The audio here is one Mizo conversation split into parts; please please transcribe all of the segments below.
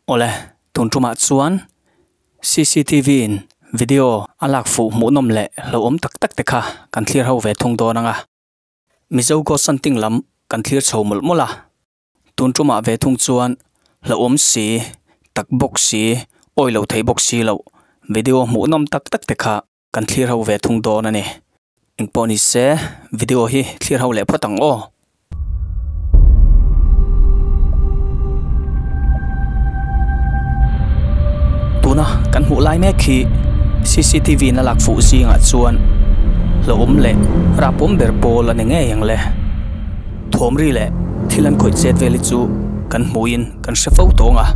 Awle, tun tumah chuan CCTV in video a lak fuh hmuhnawm leh hlauhawm tak tak te kha kan thlir ho ve thung dawn ang a. Mizo Ghost Hunting lam kan thlir chho mawlh mawlh a. Tun tumah ve thung chuan hlauhawm si, tak bawk si, awi lo thei bawk si loh video hmuhnawm tak tak te kha kan thlir ho ve thung dawn a ni. Engpawh ni se video hi thlir ho leh phawt ang aw. Tuna kan hmuh lai mek hi CCTV in a lak fuh zingah chuan hlauhawm leh rapawm ber pawl a ni ngei ang le. Thawm ri leh thil an khawih chet vel hi chu kan hmuhin kan hre fo tawng a,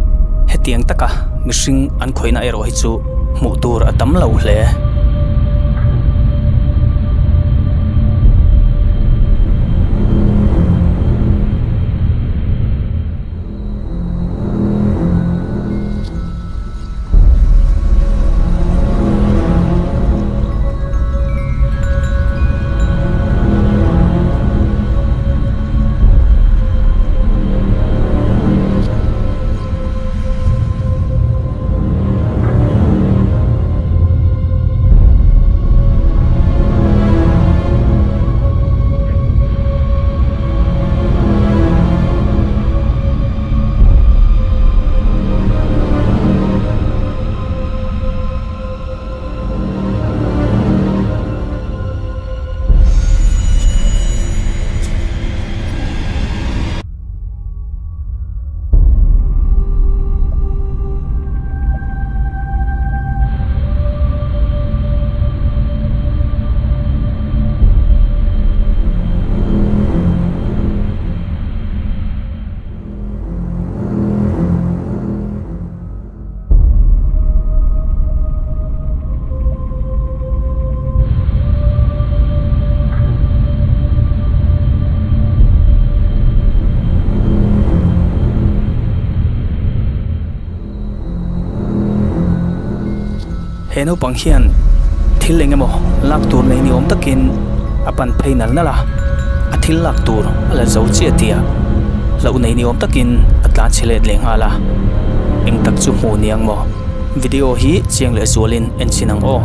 hetiang taka mihring an khawihna erawh hi chu hmuh tur a tam lo hle. He naupang hian thil eng emaw lak tur nei ni awm takin a pan phei nal nal a, a thil lak tur a la zo chiah tih a hlauh nei ni awm takin a tlan chhe let leh nghal a, eng tak chu hmuh ni ang maw? Video hi chiang leh zualin en chhin ang aw.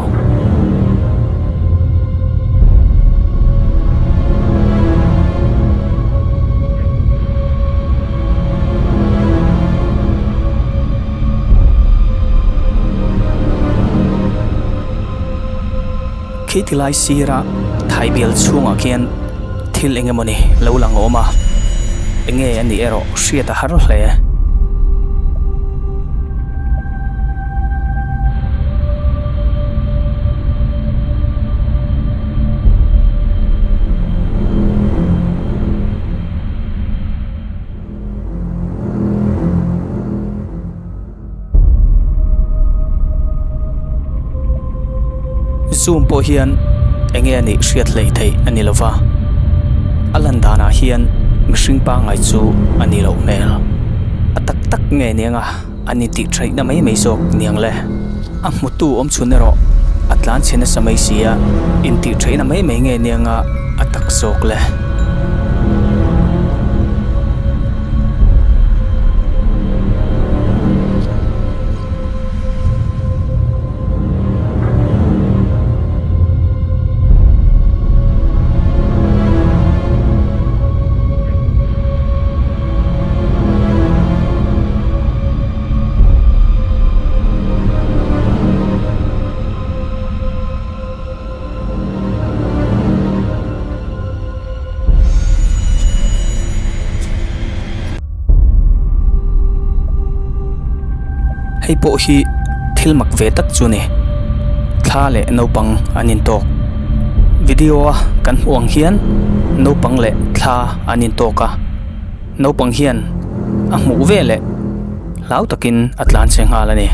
Khi tilai sira thai bial chhungah khian thil eng emawni lo lang a awm a, enge a nih erawh hriat a har hle. Zoom pawh hian enge a nih hriat hlei theih a ni lova, a lan danah hian mihring pangngai chu a nih loh hmel. A tak tak nge niang a, an intih theihna mai mai zawk niang le. A hmutu awm chhun erawh a tlan chhe nasa mai si a, intih theihna mai mai nge niang a, a tak zawk le. Hei pawh hi thil mak ve tak chu a ni thla leh naupang an intawk video a kan hmuh ang hian naupang leh thla an intawk a naupang hian a hmuh veleh hlau takin a tlan chhe nghal a ni.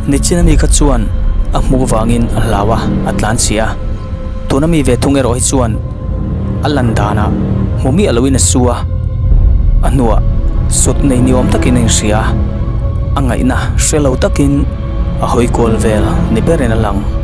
Nichin ami kha chuan a hmuh vangin a hlau a, a tlan chhi a. Tuna mi ve thung erawh hi chuan a lan danah hmu miah loin a su a, a hnuah sut nei ni awm takin a inhria a, a ngaihna hre lo takin a hawi kual vel ni berin a lang.